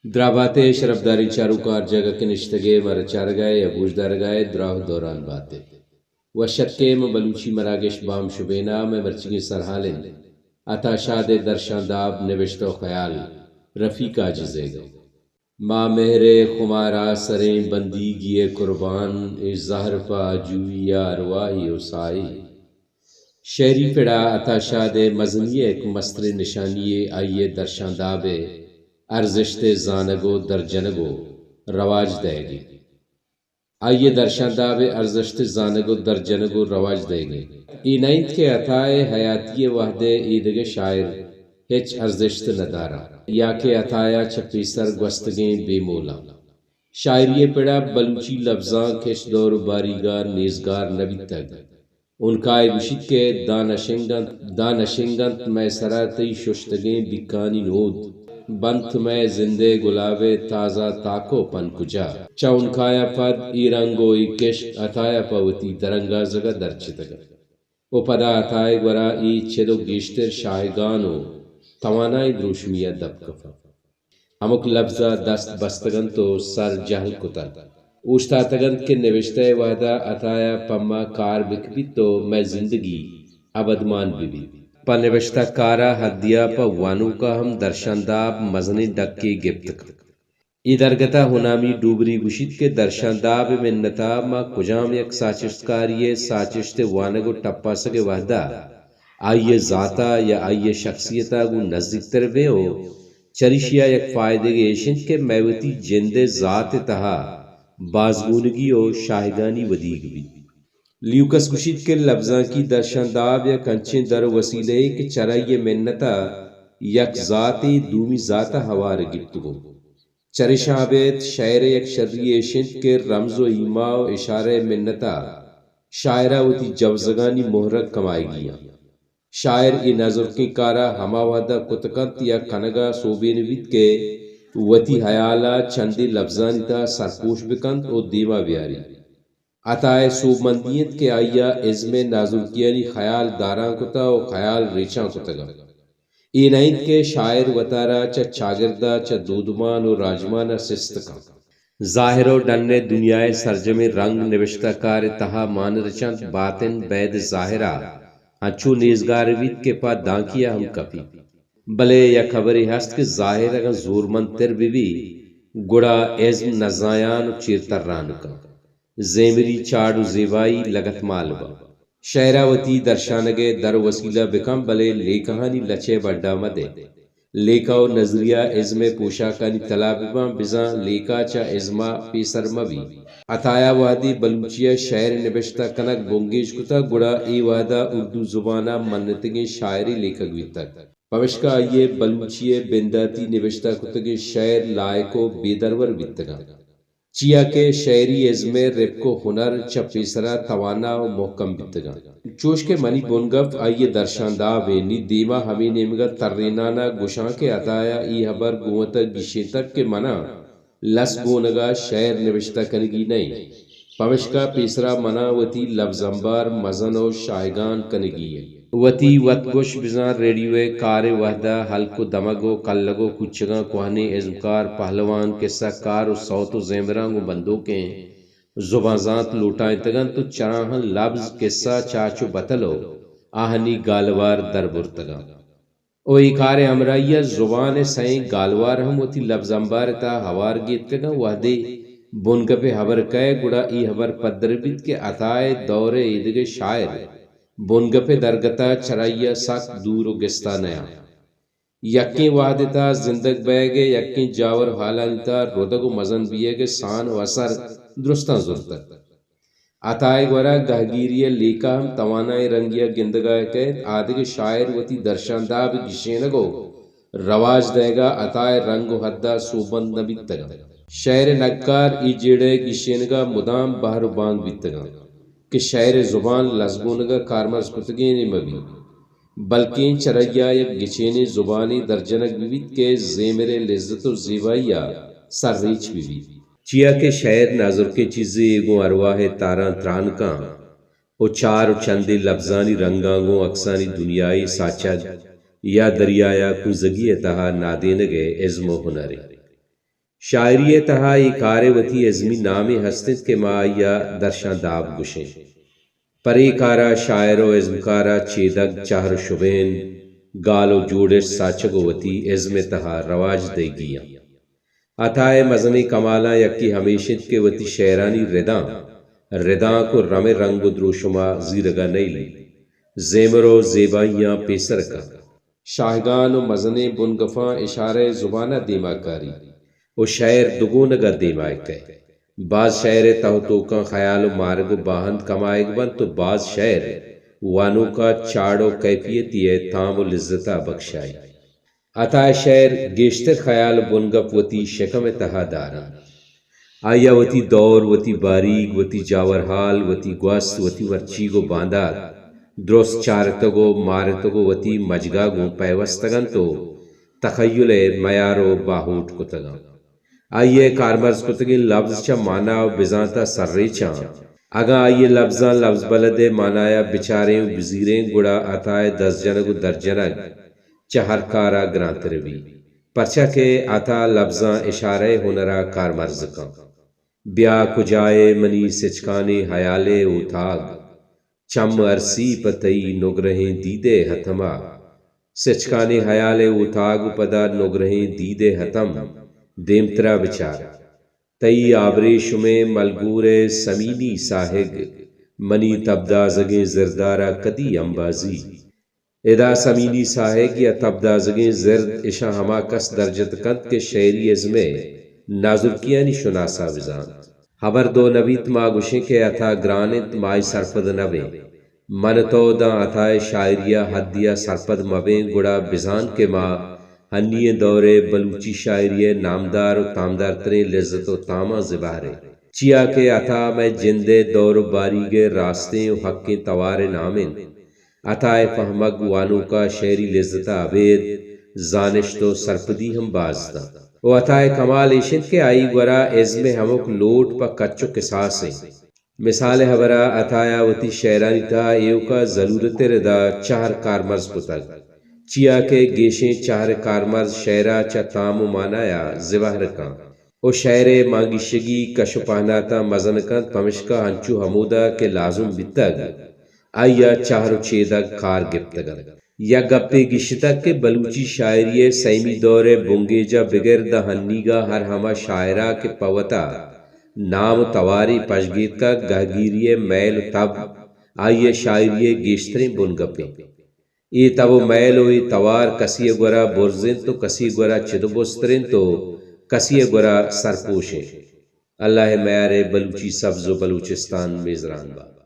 دراہ بات ئے شرپداریں چاروکاں، ہر جاگہ کہ نشتگ ئے مارا چارگ ءَ ئے یا گوشدارگ ءَ ئے، دراہ ءُ دوران بات ئے۔ وش اتک ئے ماں بلوچی مراگش بام شبین ءَ۔ مئے مرچیگیں سرحال اِنت عطا شاد ءِ درشاں داب، نبشتہ ءُ خیال رفیق حاجی زیگ ءَ۔ ماں مہر ءِ خمار ءَ سریں بندیگی ءِ قربان، اے زہر پہ آجوئی ءَ ارواہے ءُ ساہے۔ شعری پڑ ءَ عطا شاد ءِ مزنی ءِ یک مستریں نشانی یے آئی ءِ درشاں داب ءِ ارزشت ءِ زانگ ءُ درجنگ ءُ رواج دئیگ اِنت۔ آئی ءِ درشاں داب ءِ ارزشت ءِ زانگ ءُ درجنگ ءُ رواج دئیگ اِنت۔ اے نہ اِنت کہ عطا ءِ حیاتی ءِ وہد ءَ ایدگہ شاعر ہچ ارزشت نہ دار اَنت یا کہ عطا ءَ چہ پیسر گوستگیں بے مول اَنت۔ شاعری ءِ پڑ ءَ بلوچی لبزانک ہچ دور ءُ باریگ ءَ نیزگار نہ بیتگ۔ عنقا ءَ گوشیت کہ داں نہ شنگ اَنت، داں نہ شنگ اَنت مئے سر ءَ تئی ششتگیں بیکانی نود، بنت مئے زند ءِ گلاب ءِ تازہ تاک ءُ پن کجا؟ چہ عنقا ءَ پد اے رنگ ءُ اے کشک عطا ءَ پہ وتی درانگازگ ءَ درچتگ اَنت ءُ پدا عطا ءِ گور ءَ اے چد ءُ گیشتر شاہگان ءُ توانائیں دروشمی ءَ دپ کپ اَنت۔ ہمک لبز ءَ دست بستگ اَنت ءُ سر جہل کتگ۔ اوشتاتگ اَنت کہ نبشتہ ءِ وہد ءَ عطا ءِ پہ ما کار بکپیت ءُ مئے زندگی ابدمان بہ بیت۔ پہ نبشتہ کار ءَ حدی ءَ پہ وانوک ءَ ہم درشاں داب مزنیں ڈکے گپت کنت۔ اے درگت ءَ ہنامی ڈوبری گوشیت کہ درشاں داب ءِ منت ءَ ما کجام یک ساچشتکاری ءِ ساچشت ءِ وانگ ءُ ٹپاسگ ءِ وہد ءَ آئی ءِ ذات ءَ یا آئی ءِ شخصیت ءَ گوں نزیکتر بیں ءُ چریشی ءَ یک فائدگے ایش اِنت کہ مئے وتی جند ءِ ذات ءِ تہا بازگونگی ءُ شاہگانی ودیگ بیت۔ لیوکس گوشیت کہ لبزانکی درشاں داب یک انچیں در ءُ وسیلہ یے کہ چرائی ءِ منت ءَ یک ذاتے دومی ذات ءَ ہوار گپتگوں۔ چریشاں ابید شئیر ءِ یک شری ایش اِنت کہ رمز ءُ ایما ءُ اشارہ ءِ منت ءَ شاعر ءَ وتی جوزگانی مہرگ کمائیگی اَنت۔ شاعر اے نازرکیں کار ءَ ہما وہد ءَ کت کنت یا کنگ ءَ سوبین بیت کہ وتی ہیال ءَ چندے لبزانی تہا سرپوش بکنت ءُ دیما بیاریت۔ عطا ءِ سوبمندی اِنت کہ آئی ءَ ازم ءِ نازرکیانی خیال داران کتہ ءُ خیال ریچان کتگ اَنت۔ اے نہ اِنت کہ شاعر وتارا چہ چاگرد ءَ چہ دودمان ءُ راجمان ءَ سست کنت۔ ظاہر ءُ ڈن ءِ دنیا ءِ سرجمیں رنگ نبشتہ کار ءِ تہا مان رچنت، باتن بید ظاہر ءَ انچو نیزگار بیت کہ پہ دانکی ءَ ہم کپیت۔ بلے یک ہبرے ہست کہ ظاہر اگاں زورمند تر بہ بیت، گڑا ازم نزایان ءُ چیر تران کنت۔ زیمری چاڑ ءُ زیبائی لگتمال بنت۔ شئیر ءَ وتی درشانگ ءِ در ءُ وسیلہ بکن، بلے لیکہانی لچہ ءِ بڈ ءَ مدئے۔ لیکہ ءُ نظریہ ازم ءِ پوشاکانی تلا بباں، بزاں لیکہ چہ ازم ءَ پیسر مبیت۔ عطا ءَ وہدے بلوچی ءَ شئیر نبشتہ کنگ بنگیج کتگ، گڑا اے وہد ءَ اردو زبان ءَ منتگیں شاعرے لیکگ بیتگ۔ پمشکا آئی ءِ بلوچی ءِ بنداتی نبشتہ کتگیں شئیر لائق ءُ بے درور بیتگ اَنت۔ چیا کہ شئیری ازم ءِ رپک ءُ ہنر چہ پیسرا توانا ءُ مھکم بیتگ اَنت۔ چوش کہ منی بنگپ آئی ءِ درشانداب اِنت، نی دیما ہمے نیمگ ءَ ترینان ءَ گوشاں کہ عطا ءَ اے ہبر گوں وت ءَ گیشینتگ کہ من ءَ لس گونگ ءَ شئیر نبشتہ کنگی نہ اِنت، پمشکا پیسرا من ءَ وتی لبزمبار مزن ءُ شاہگان کنگی اِنت۔ وتی وت گوش بزاں ریڈیو ءِ کار ءِ وھد ءَ ہلک ءُ دمگ ءُ کلگ ءُ کوچگاں کوھنیں ازمکار، پہلوان، کسہ کار ءُ سوت ءُ زیمراں گوں بندوکیں زبان زانت لوٹائینتگ اَنت ءُ چراھاں لبز، کسہ، چاچ ءُ بتل ءُ آھانی گالوار در برتگ اَنت۔ ءُ اے کار ءِ ھمراھی ءَ زبان ءِ سئیں گالوار ھم وتی لبز امبار ءِ تہا ھوار گیتکگ اَنت۔ وھدے بنگپ ءِ ھبر کئیت، گڑا اے ھبر پدر بیت کہ عطا ءِ دور ءِ ایدگہ شاعر بنگپ ءِ درگت ءَ چرائی ءَ سک دور ءُ گستا نیاں۔ یکیں وھد ءِ تہا زندگ بئیگ ءِ، یکیں جاور ھالانی تہا ردگ ءُ مزن بیئگ ءِ سان ءُ اثر درستاں زرتگ۔ عطا ءِ گورا گھگیری ءِ لیکہ ھم توانائیں رنگے ءَ گندگ ءَ کئیت۔ آدگہ شاعر وتی درشانداب ءِ گیشینگ ءُ رواج دئیگ ءَ عطا ءِ رنگ ءُ حد ءَ سوبمند نہ بیتگ اَنت۔ شئیر ءِ نگکار اے جیڑہ ءِ گیشینگ ءَ مدام بھر ءُ بانگ بیتگ اَنت کہ شئیر ءِ زبان لس گونگ ءَ کارمرز کتگینے مہ بیت، بلکیں چرئی ءَ یک گچینیں زبانے درجنگ بہ بیت کہ زیمر ءِ لذت ءُ زیبائی ءَ سر ریچ بہ بیت۔ چیا کہ شئیر نازرکیں چیزے ءِ گوں ارواہ ءِ تاراں تران کاں ءُ چار ءُ چندے لبزانی رنگاں گوں اکسانی دنیائے ساچگ یا دریایا کنزگی ءِ تہا نادینگ ءِ ازم ءُ ھنر اِنت۔ شاعری ءِ تہا اے کار ءِ وتی ازمی نامے ہست انت کہ ما آئی ءَ درشاں داب گوشیں۔ پرے کار ءَ شاعر و ازمکار ءَ چیدگ، چہر و شبین، گال و جوڑشت ساچگ و وتی ازم ءِ تہا رواج دئیگی انت۔ عطا ءِ مزنیں کمالاں یکے ہمیش انت کہ وتی شعرانی رداں، ردانک و رم ءِ رنگ و دروشم ءَ زیرگ ءَ نئیل، زیمر و زیبائیاں پیسر کنت۔ شاہگان و مزنیں بنگپاں اشارہ ءِ زبان ءَ دیما کاری و شعر دگونگ ءَ دیما کئے۔ باز شعر ءِ تہ و توکاں خیال و مارگ و باہند کمائگ بنت و باز شعر وانوک ءَ چاڑ و کیفیتی ءِ تام و لذت ءَ بکشائی۔ عطا ءِ شعر گیشتر خیال و بنگپ وتی شکم ءِ تہا دارنت۔ آئی ءَ وتی دور، وتی باریگ، وتی جاورحال، وتی گوست، وتی مرچیگ و باندات درست چارتگ و مارتگ و وتی مجگ ءَ گوں پیوستگ انت و تخیل ءِ میار و باہوٹ کتگ انت۔ آئی ءِ کارمرز کتگیں لبز چہ مانا و بزانت ءَ سرریچ انت۔ اگاں آئی ءِ لبزاں لبز بلد ءِ مانایا بچاریں و بزیریں، گڑا عطا ءِ دزجنگ و درجنگ چہ ہر کار ءَ گرانتر بیت، پرچا کہ عطا لبزاں اشارہ ءِ ہنر ءَ کارمرز کنت۔ بیا کجائے منی سچکانیں ہیال ءِ اوتاگ، چم ارسی پہ تئی نگرہیں دید ءِ ہتم ءَ۔ سچکانیں ہیال ءِ اوتاگ و پدا نگرہیں دید ءِ ہتم دیمترا بچار۔ تئی آبریشمیں ملگور ءِ سمینی ساہگ، منی تبدازگیں زردار ءَ کدی امبازی۔ ادا سمینی ساہگ یا تبدازگیں زرد اشاں ہما کس درجت کنت کہ شعری ازم ءِ نازرکیانی شناسا بزانت۔ ہبر دو نہ بیت، ما گوشیں کہ عطا گران انت، ما آئی سرپد نہ بیں۔ من تو داں عطا ءِ شاعری ءِ حدی ءَ سرپد مہ بیں، گڑا بزان کہ ما ہنی ئیں دور ءِ بلوچی شاعری ءِ نامدار و تامدارتریں لذت و تاماں زبہر ایں۔ چیا کہ عطا مئے جند ءِ دور و باریگ ءِ راستیں و حقیں توار ءِ نام انت۔ عطا ءِ پہمگ وانوک ءَ شعری لذت ءَ ابید زانشت و سرپدی ہم باز دنت۔ و عطا ءِ کمال ایش انت کہ آئی گورا ازم ءِ ہمک لوٹ پہ کچ و کساس انت۔ مثال ءِ ہبرا عطا ءَ وتی شعرانی تہا ایوک ءَ ضلورت ءِ ردا چہر کارمرز کتگ، چیا کہ گیشیں چہر ءِ کارمرز شعر ءَ چہ تام و مانایا زبہر کنت و شعر ءِ مانگیشگی کش و پہناتاں مزن کنت، پمشکا انچو ہمودا کہ لازم بیتگ، آئی ءَ چہر و چیدگ کار گپتگ انت۔ یک گپے گیشتگ کہ بلوچی شاعری ءِ سیمی دور ءِ بنگیج ءَ بگر داں ہنیگا ہر ہما شاعرا کہ پہ وتا نام و توارے پشگیتکگ، گہگیری ءِ مئیل و تب آئی ءِ شاعری ءِ گیشتریں بنگپ انت۔ اے تب و مئیل و اے توار کسی ءِ گورا برز انت و کسی ءِ گورا چد و بزتر انت و کسی ءِ گورا سرپوش انت۔ اللہ ءِ میار ءِ بلوچی سبز و بلوچستان میزران بات۔